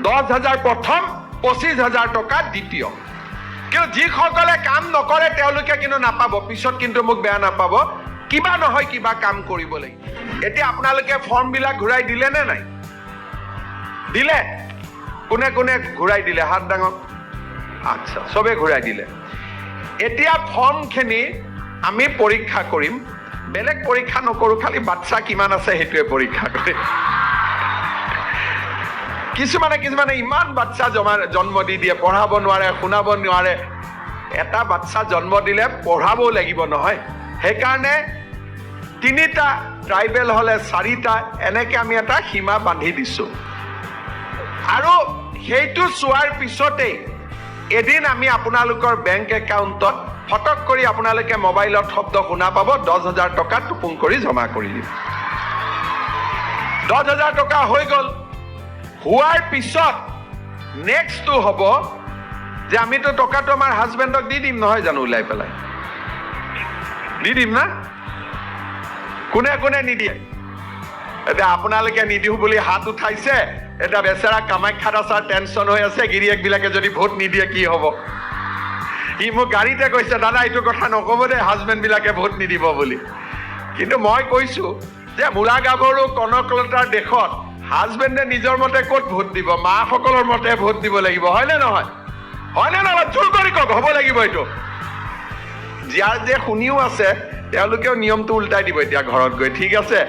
10,000 প্ৰথম, 25,000 টকা দ্বিতীয়। কিন্তু যিসকলে কাম নকৰে, তেওঁলোকে কিন্তু নাপাব। পিছত কিন্তু মোক বেয়া নাপাব। কিবা নহয় কিবা কাম কৰিব লাগিব। এতিয়া আপোনালোকে ফৰ্মবিলাক ঘূৰাই দিলে নে নাই দিলে? কোনে কোনে ঘূৰাই দিলে, হাত ডাঙক। আচ্ছা, চবে ঘূৰাই দিলে। এতিয়া ফৰ্মখিনি আমি পৰীক্ষা কৰিম। বেলেগ পৰীক্ষা নকৰোঁ, খালি বাচ্চা কিমান আছে সেইটোৱে পৰীক্ষা কৰিম। কিছুমানে কিছুমানে ইমান বাচ্চা জন্ম দি দিয়ে, পঢ়াব নোৱাৰে, শুনাব নোৱাৰে। এটা বাচ্চা জন্ম দিলে পঢ়াবও লাগিব নহয়। সেইকাৰণে তিনিটা, ট্ৰাইবেল হ'লে চাৰিটা, এনেকে আমি এটা সীমা বান্ধি দিছোঁ। আৰু সেইটো চোৱাৰ পিছতেই এদিন আমি আপোনালোকৰ বেংক একাউণ্টত ফটক কৰি, আপোনালোকে মোবাইলত শব্দ শুনা পাব, 10,000 টকা টুপুং কৰি জমা কৰি দিম। 10,000 টকা হৈ গ'ল। হোৱাৰ পিছত নেক্সটটো হ'ব যে আমিতো টকাটো আমাৰ হাজবেণ্ডক দি দিম, নহয় জানো? ওলাই পেলাই দি দিম না? কোনে কোনে নিদিয়ে? এতিয়া আপোনালোকে নিদিওঁ বুলি হাত উঠাইছে। এতিয়া বেচেৰা কামাখ্যা দাসৰ টেনশ্যন হৈ আছে, গিৰিয়েকবিলাকে যদি ভোট নিদিয়ে কি হ'ব। সি মোক গাড়ীতে কৈছে, "দাদা, এইটো কথা নক'ব দেই, হাজবেণ্ডবিলাকে ভোট নিদিব বুলি।" কিন্তু মই কৈছো যে মূলা গাভৰু কনকলতাৰ দেশত হাজবেণ্ডে নিজৰ মতে ক'ত ভোট দিব? মাসকলৰ মতে ভোট দিব লাগিব, হয়নে নহয়? হয়নে নহয়? জোৰ কৰি কওক, হ'ব লাগিব এইটো। যাৰ যে শুনিও আছে, তেওঁলোকেও নিয়মটো উল্টাই দিব এতিয়া ঘৰত গৈ। ঠিক আছে,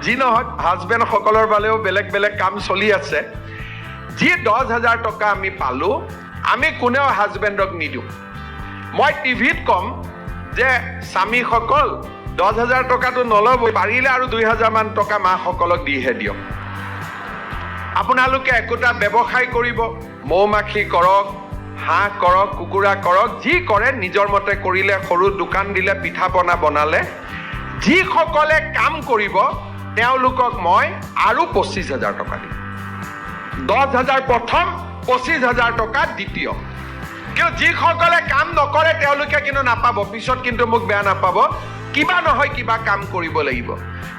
যি নহওক, হাজবেণ্ডসকলৰ বাবেও বেলেগ বেলেগ কাম চলি আছে। যি 10,000 টকা আমি পালোঁ, আমি কোনেও হাজবেণ্ডক নিদিওঁ। মই টিভিত ক'ম যে স্বামীসকল, 10,000 টকাটো নল'ব, পাৰিলে আৰু 2,000মান টকা মাসকলক দিহে দিয়ক। আপোনালোকে একোটা ব্যৱসায় কৰিব, মৌ মাখি কৰক, হাঁহ কৰক, কুকুৰা কৰক, যি কৰে নিজৰ মতে কৰিলে, সৰু দোকান দিলে, পিঠা পনা বনালে। যিসকলে কাম কৰিব, তেওঁলোকক মই আৰু 25,000 টকা দিম। 10,000 প্ৰথম, 25,000 টকা দ্বিতীয়। কিন্তু যিসকলে কাম নকৰে, তেওঁলোকে কিন্তু নাপাব। পিছত কিন্তু মোক বেয়া নাপাব। কিবা নহয় কিবা কাম কৰিব লাগিব।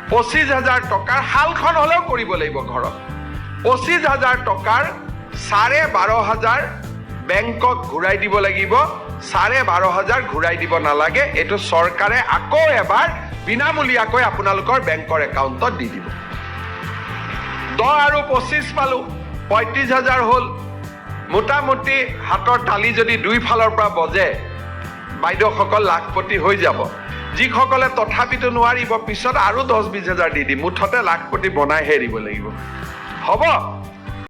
25,000 টকাৰ শালখন হ'লেও কৰিব লাগিব ঘৰত। 25,000 টকাৰ 12,500 বেংকক ঘূৰাই দিব লাগিব। 12,500 ঘূৰাই দিব নালাগে, এইটো চৰকাৰে আকৌ এবাৰ বিনামূলীয়াকৈ আপোনালোকৰ বেংকৰ একাউণ্টত দি দিব। 10 আৰু 25 পালোঁ, 35,000 হ'ল। মোটামুটি হাতৰ তালি যদি দুই ফালৰ পৰা বজে, বাইদেউসকল লাখপতি হৈ যাব। যিসকলে তথাপিতো নোৱাৰিব, পিছত আৰু 10-20 হাজাৰ দি দিম। মুঠতে লাখপতি বনাইহে দিব লাগিব। হ'ব?